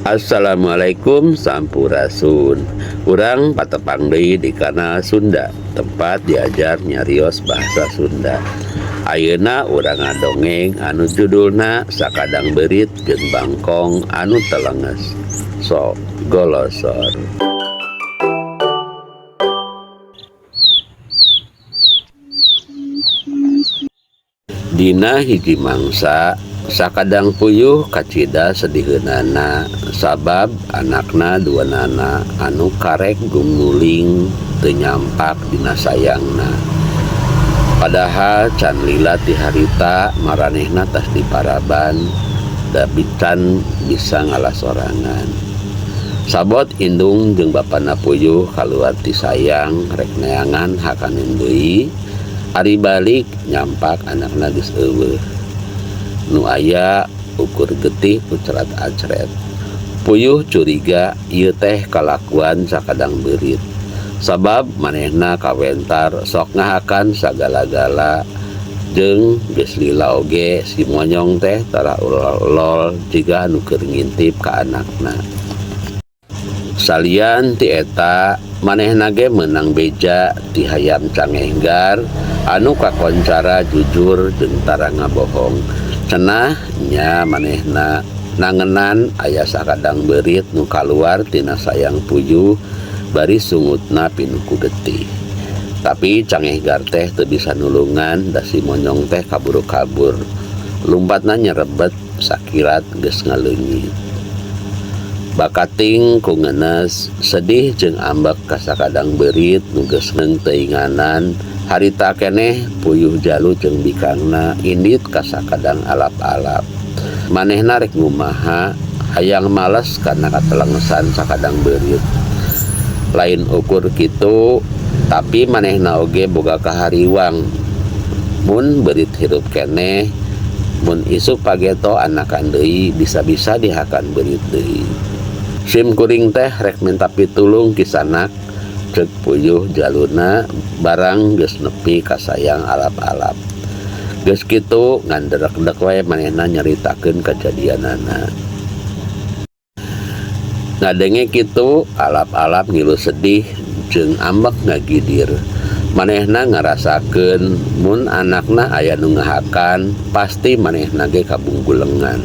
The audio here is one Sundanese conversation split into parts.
Assalamualaikum, Sampurasun. Urang patepang deui di kanal Sunda, tempat diajar nyarios bahasa Sunda. Ayeuna urang ngadongeng anu judulna Sakadang Beurit jeung Bangkong anu Telenges. Sok golosor. Dina hiji mangsa, sakadang puyuh kacida sediheunana sabab anakna duanana anu karek gumuling teu nyampak dina sayangna. Padahal can lila ti harita maranehna tas diparaban da can bisa ngalah sorangan. Sabot indung jeung bapana puyuh kaluar ti sayang rek neangan hakaneun deui, ari balik nyampak anakna geus euweuh. Nu aya ukur getih ucrat-acret. Puyuh curiga ieu teh kalakuan sakadang beurit. Sabab manehna kawentar sok ngahakan sagala-gala jeung geus lila oge si monyong teh tara ulol jiga anu keur ngintip ka anakna. Salian ti eta manehna ge meunang beja ti hayam cangehgar anu kakoncara jujur jeung tara ngabohong. Cenah nya manehna nangenan aya sakadang beurit nu kaluar tina sayang puyuh bari sungutna pinuh ku getih. Tapi cangehgar teh teu bisa nulungan da si monyong teh kaburu kabur. Lumpatna nyerebet sakilat geus ngaleungit. Bakating ku ngenes sedih jeung ambek ka sakadang beurit nu geus neungteuinganan harita keneh puyuh jalu jeung bikangna indit ka sakadang alap-alap. Manehna rek ngumaha hayang males kana katelengesan sakadang beurit. Lain ukur kitu tapi manehna oge boga kahariwang. Mun beurit hirup keneh mun isuk pageto anakan deui bisa-bisa dihakan beurit deui. Sim kuring teh rek minta pitulung kisanak, cek puyuh jaluna barang geus nepi ka sayang alap-alap. Geus kitu nganderekdek we manehna nyaritakeun kajadianana. Ngadenge kitu alap-alap ngilu sedih jeung ambek ngagidir. Manehna ngarasakeun mun anakna aya nu ngahakan pasti manehna ge kabunggulengan.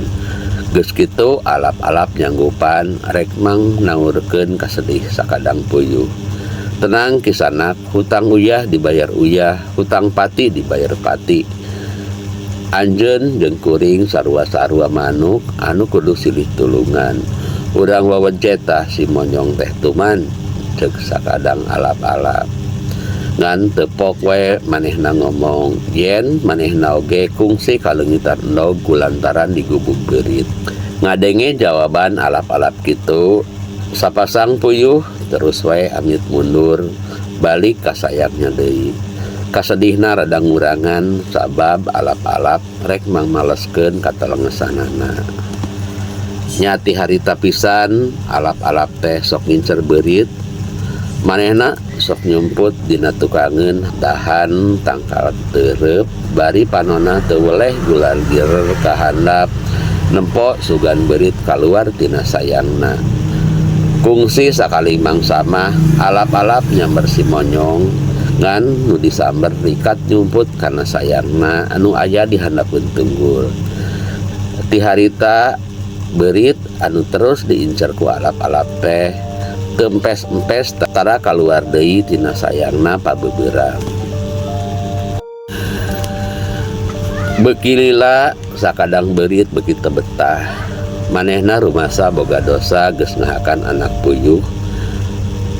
Geus kitu alap-alap nyanggupan rek mang naurkeun kasedih sakadang puyuh. Tenang kisanak, hutang uyah dibayar uyah, hutang pati dibayar pati. Anjeun jeung kuring sarua-sarua manuk anu kudu silih tulungan. Urang wawejetah si monyong teh tuman, cek sakadang alap-alap. Ngan tepok we manehna ngomong, yen manehna oge kungsi kaleungitan endog kulantaran digubug beurit. Ngadenge jawaban alap-alap kitu, sapasang puyuh terus wae amit mundur balik ka sayangnya deui. Kasedihna rada ngurangan sabab alap-alap rek mangmaleskeun katelengesanana. Nya ti harita pisan alap-alap teh sok ngincer beurit. Manehna sok nyumput dina tukangeun dahan tangkal teureub bari panona teu weleh gulargir ka handap nempo sugan beurit kaluar tina sayangna. Kungsi sakali mangsa mah alap-alap nyamber si monyong ngan nu disamber rikat nyumput kana sayangna anu aya di handapeun tunggul. Ti harita beurit anu terus diincer ku alap-alap teh tempes-empes tara kaluar deui tina sayangna pabeberang. Beuki lila sakadang beurit beuki teu betah. Manehna rumasa boga dosa geus ngahakan anak puyuh.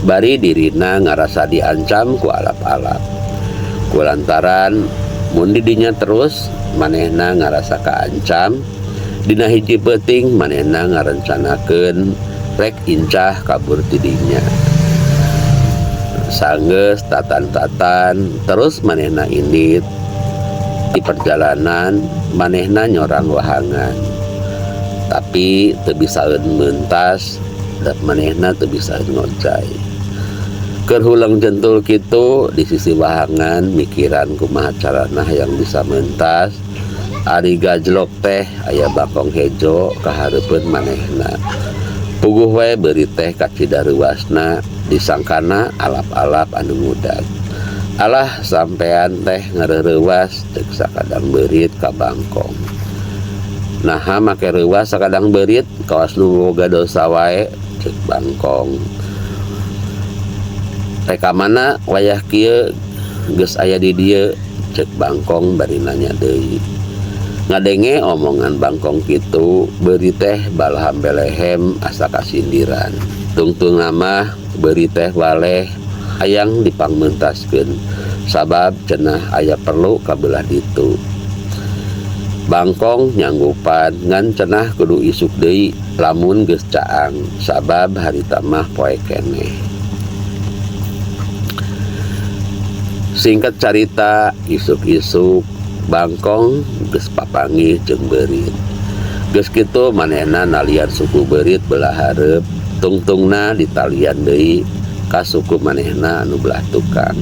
Bari dirina ngarasa diancam ku alap-alap. Kulantaran mun di dinya terus manehna ngarasa kaancam. Dina hiji peuting manehna ngarencanakeun rek incah kabur ti dinya. Sanggeus tatan-tatan terus manehna indit. Di perjalanan manehna nyorang wahangan. Tapi teu bisaeun meuntas dan manehna teu bisaeun ngocai. Keur huleng jentul kitu di sisi wahangan mikiran kumaha carana hayang bisa meuntas. Ari gajlok teh aya bakong hejo kahareupeun manehna. Puguh we beurit teh kacida reuwasna disangkana alap-alap anu ngudag. Alah sampean teh ngareurewas ceuk sakadang beurit ka Bangkong. Naha make reuwas sakadang beurit kawas nu boga dosa wae ceuk Bangkong. Rek ka mana wayah kieu geus aya di dieu ceuk Bangkong bari nanya deui. Ngadenge omongan Bangkong kitu beurit teh balaham belehem asa kasindiran. Tungtungna mah beurit teh waleh hayang dipangmeuntaskeun sabab cenah aya perlu ka beulah ditu. Bangkong nyanggupan ngan cenah kudu isuk deui lamun geus caang sabab harita mah poe keneh. Singkat carita isuk-isuk Bangkong geus papanggih jeung beurit. Geus kitu manehna nalian suku beurit belah hareup, tungtungna ditalian deui ka suku manehna anu belah tukang.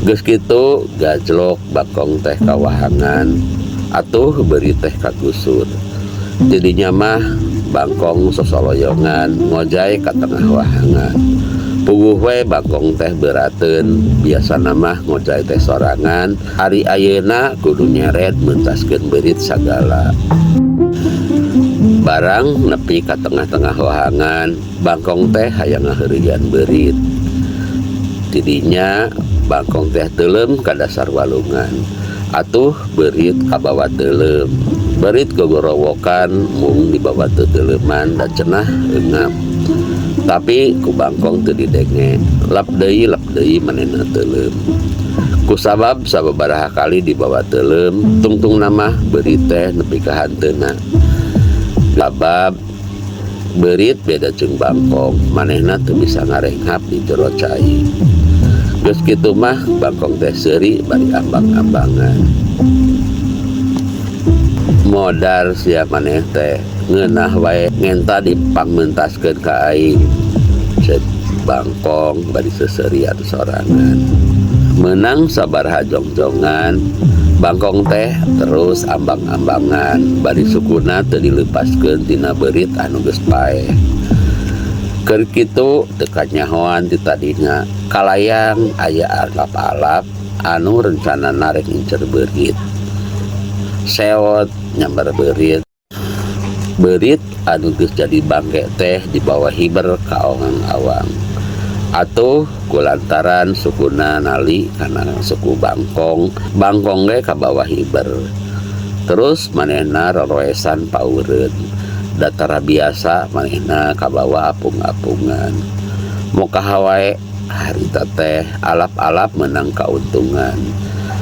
Geus kitu gajlok Bangkong teh ka wahangan, atuh beurit teh kagusur. Tidinya mah Bangkong sosoloyongan ngojay ka tengah wahangan. Puguh we Bangkong teh berateun, biasana mah ngojay teh sorangan, ari ayeuna kudu nyeret mentaskeun beurit sagala. Barang nepi ka tengah-tengah wahangan, Bangkong teh hayang ngaheureuyan beurit. Tidinya Bangkong teh teuleum ka dasar walungan. Atuh beurit kabawa teuleum. Beurit gogorowokan mung dibawa teu-teuleuman da cenah eungap. Tapi ku Bangkong teu didenge, lap deui manehna teuleum. Kusabab sababaraha kali dibawa teuleum, tungtungna mah beurit teh nepi ka hanteuna. Sabab beurit beda jeung Bangkong, manehna teu bisa ngarenghap di jero cai. Geus kitu mah Bangkong teh seuri bari ambang-ambangan. Modar sia maneh teh ngeunah wae ngenta dipangmentaskeun ka aing. Ceuk Bangkong bari seuseurian sorangan. Meunang sabaraha jongjongan, Bangkong teh terus ambang-ambangan bari sukuna teu dileupaskeun tina beurit anu geus paeh. Keur kitu teu kanyahoan ti tadina kalayang aya alap-alap anu rencanana rek ngincer beurit. Sewot nyamber beurit. Beurit anu geus jadi bangke teh dibawa hiber ka awang-awang. Atuh kulantaran sukuna nali kana suku Bangkong, Bangkong ge kabawa hiber. Terus manehna roroesan paureun. Datara biasa manehna kabawa apung-apungan. Mokaha wae harita teh alap-alap meunang kauntungan.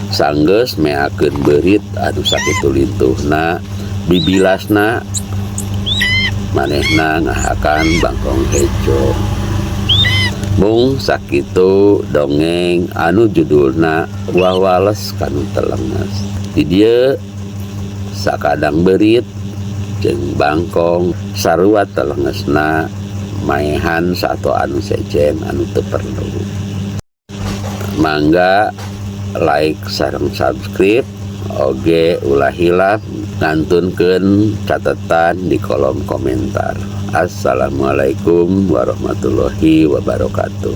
Sanggeus meakeun beurit anu sakitu lintuhna, bibilasna manehna ngahakan Bangkong hejo. Mung sakitu dongeng anu judulna Wawales kanu Telenges. Di dieu sakadang beurit jeung Bangkong sarua telengesna maehan sato anu sejen anu teu perlu. Mangga like sareng subscribe oge ulah hilap ngantunkeun catatan di kolom komentar. Assalamualaikum warahmatullahi wabarakatuh.